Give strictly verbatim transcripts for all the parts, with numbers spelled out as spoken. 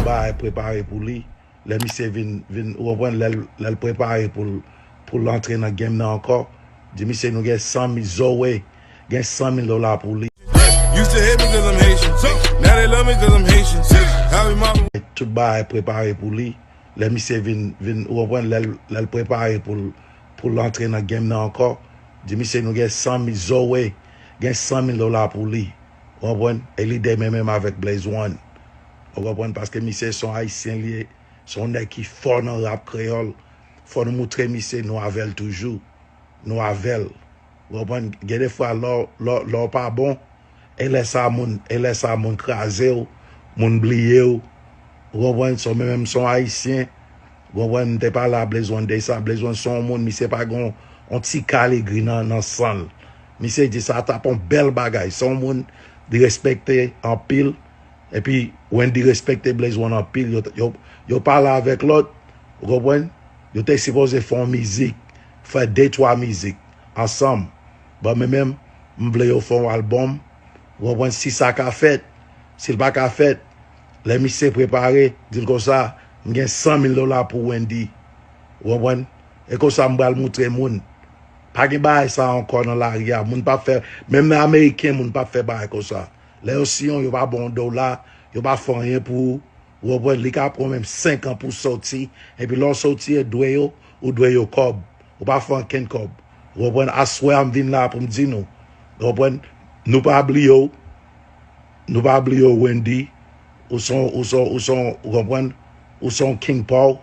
bagay prepare pou li. Lè misye vin, vin, ou konprann, lè l, lè l prepare pou l, pou l antre nan game nan ankò, di misye nou gen san mil, Zoe gen san mil dola pou li. Used to hate me cause I'm Haitian. Now they love me cause I'm Haitian. Happy mama. Tout bagay prepare pou li. Lè misye vin, vin, ou konprann, lè l, lè l prepare pou l, pou l antre nan game nan ankò, di misye nou gen san mil, Zoe gen san mil dola pou li. Ou konprann? E li demen menm avèk Blaze One. Ou konprann? Paske misye se yon Ayisyen li ye, se yon nèg ki fò nan rap kreyòl. Fò nou moutre misye nou avè l toujou. Nou avè l. Ou konprann? Gen de fwa lè w, lè w, lè w pa bon, e lè sa moun, e lè sa moun kraze w, moun bliye w. Ou konprann? So mwen menm se yon Ayisyen. Ou konprann? M te pale a Blaze One de sa. Blaze One se yon moun, misye pa gen yon ti kal egri nan, nan san l. Misye di sa t ap yon bèl bagay. Se yon moun li respekte anpil. Epi Wendy respekte Blaze One anpil. Yo, yo, yo pale avèk lòt, ou konprann? Yo te sipoze fè yon mizik, fè de twa mizik ansanm. Bon, mwen menm, m vle yo fè yon albòm, ou konprann? Si sa ka fèt, si l pa ka fèt, lè misye prepare, di l konsa, m gen san mil dola pou Wendy. Ou konprann? E konsa m pral moutre moun. Pa gen bagay sa ankò nan lari a. Moun p ap fè, menm nan Ameriken, moun p ap fè bagay konsa. Lè yo siyen w, yo pa ba w yon dola, yo pa fè anyen pou ou. Ou konprann? Li ka pran w menm senk an pou w soti. Epi lè w soti, e dwe yo, ou dwe yo kòb. Ou pa fè ankenn kòb. Ou konprann? Aswè a, m vin la pou m di nou. Ou konprann? Nou pa bliye w. Nou pa bliye w, Wendy. Ou se yon, ou se yon, ou se yon, ou konprann? Ou se yon king pa w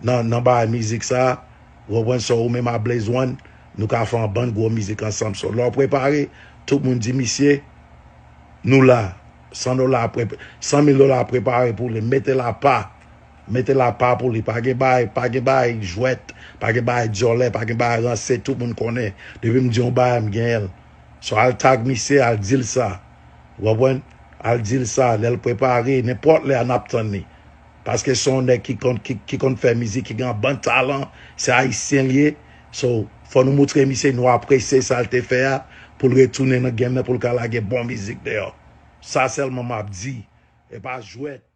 nan, nan bagay mizik sa. Ou konprann? So, ou menm a Blaze One, nou ka fè yon bann gwo mizik ansanm. So, lè w prepare, tout moun di misye, nou la. San dola, pre-, san mil dola prepare pou li. Mete l apa. Mete l apa pou li. Pa gen bagay, pa gen bagay jwèt, pa gen bagay dyòlè, pa gen bagay ranse, tout moun konnen. Depi m di yon bagay, m genyen l. So, al tag misye, al di l sa. Ou konprann? Al di l sa, lè l prepare, nenpòt lè a n ap tann li. Paske se yon nèg ki konn, ki, ki konn fè mizik, ki gen yon bann talan, se Ayisyen l ye. So, fò nou moutre misye nou apresye sa l te fè a, pou l retounen nan game nan, pou l ka lage bon mizik deyò. Sa sèlman m ap di. E pa jwèt.